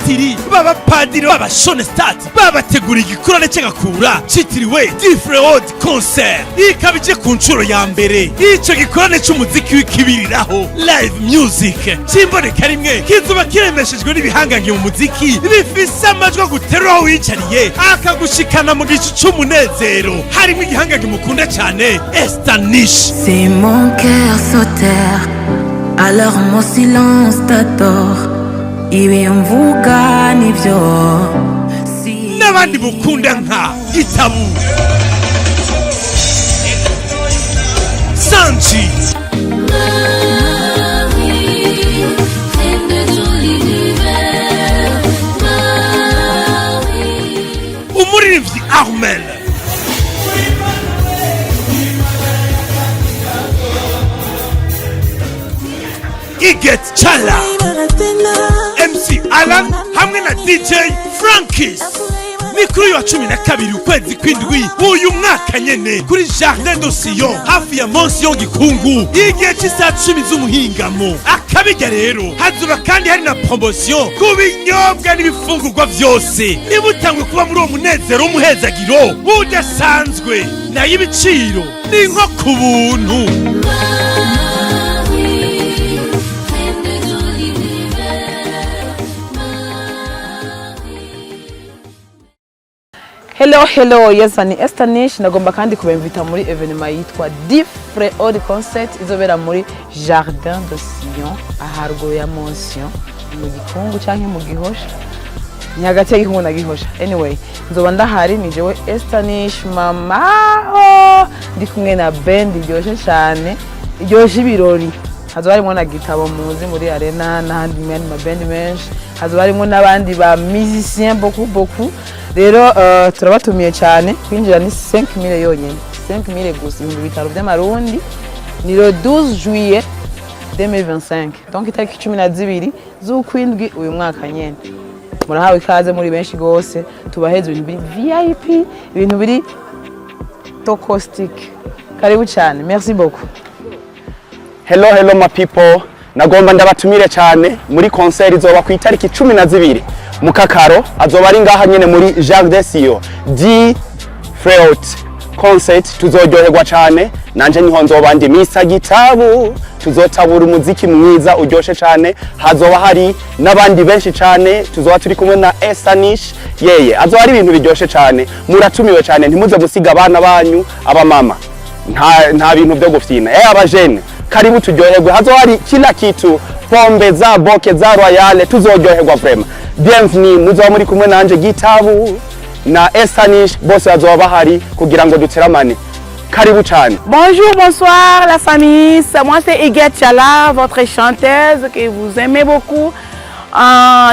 B'abasetiri, b'abapadiri, b'abashonesitati babategura igikorane cy'agakura citiriwe Difreod Concert, ikaba ije ku nshuro ya mbere. Ico gikorane c'umuziki w'ikibiriraho, live music, c'imboneka rimwe, kizoba kiremeshejwe n'ibihangange mu muziki bifise amajwi aguterura aho wiyicariye, akagushikana mu gicu c'umunezero. Harimo igihangange mukunda cyane, Estanish. Si mon cœur se terre, alors mon silence t'adore. Ibi mvuga nibyo. Si n'abandi mukunda nka Gitabu, Sanji, Marie, reine de tout l'univers. Marie. umuririmbyi Armel, Iget Chala, MC Alan hamwe na DJ Frankis. Ni kuri uyu wa 12 ukwezi kw'indwi uyu mwaka nyene, kuri Jardin de Sion, hafi ya Monsieur Gikungu, igihe cy'isaha 10 z'umuhingamo. Akabijya rero, hazuba kandi hari na promotion ku binyobwa n'ibifungurwa vyose. Niba utangwe kuba muri uwo munezero w'umuhezagiro udasanzwe, nayo ibiciro ni nko ku buntu. Marie, reine de tout l'univers. Marie. Hello, hello, yes, ni Esther Nish. Nagomba kandi kubemvita muri événement yitwa Difre Old Concert, izobera muri Jardin de Sion, aharuguru ya Monsieur, mu Gikungu canke mu Gihosha, ni hagati ya Gikungu na Gihosha. Anyway, nzoba ndahari, ni jewe Esther Nish mamaho, ndi kumwe na band iryoshe cyane, iryoshe ibirori. Hazoba harimo na Gitabo muzi muri arena n'ahandi mu yandi mabendi menshi, hazoba harimo n'abandi ba musiciens beaucoup beaucoup. Rero turabatumiye cyane. Kwinjira ni 5000 yonyine, 5000 gusa, 5000 by'amarundi. Ni le 12 juillet 2025, donc itariki 12 z'ukwindwi uyu mwaka nyene. Murahawe ikaze muri benshi gose, tubaheze ibintu biri VIP, ibintu biri tokostic. Karibu cyane, merci beaucoup. Hello, hello my people, nagomba ndabatumire cyane muri concert izoba ku itariki 12 mu Kakaro, azoba ari ngaha nyene muri Jardin Sion, D Freot Concert. Tuzoryoherwa cyane, nanje niho nzoba ndi, Misa Gitabu. Tuzotabura umuziki mwiza uryoshe cyane, hazoba hari n'abandi benshi cyane, tuzoba turi kumwe na Estanish yeye, azoba ari ibintu biryoshe cyane. Muratumiwe cyane, ntimuze gusiga abana banyu, abamama, nta bintu byo gufyina, abajene, karibu turyoherwe. Hazoba hari kila kitu, pombe za boke za royale, tuzoryoherwa vraiment. Bienvenue, muzoba muri kumwe nanje Gitabu na Estanish, bose bazoba bahari kugira ngo duteramane. Karibu cyane. Bonjour, bonsoir la famille. Moi c'est Iguette Chala, votre chanteuse que vous aimez beaucoup.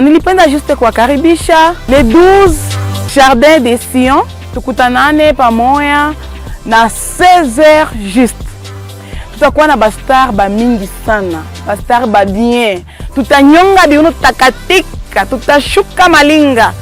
Nilipenda juste kuwakaribisha le 12, Jardin de Sion, tukutanane pamoja na 16h juste. Tutakuwa na bastar ba mingi sana, bastar ba bien. Tutanyonga biuno, tutakatika, tutashuka malinga.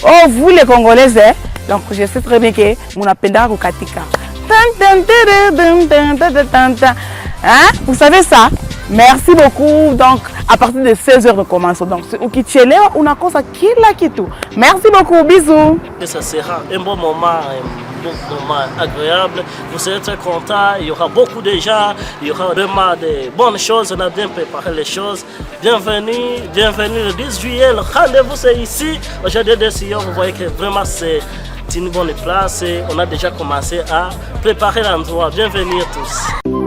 Oh, vous les Congolaises, eh? Donc je sais très bien que munapenda kukatika. Tan, tan, tan, tan, tan, tan, tan, tan. Hein? Vous savez ça? Merci beaucoup. Donc, à partir de 16h, nous commençons. Donc, ukichelewa unakosa kila kitu. Merci beaucoup. Bisous. Et ça sera un bon moment, un bon moment agréable. Vous serez très contents. Il y aura beaucoup de gens. Il y aura vraiment de bonnes choses. On a bien préparé les choses. Bienvenue, bienvenue le 10 juillet. Le rendez-vous, c'est ici, au Jardin de Sion. Vous voyez que vraiment c'est une bonne place. Et on a déjà commencé à préparer l'endroit. Bienvenue à tous.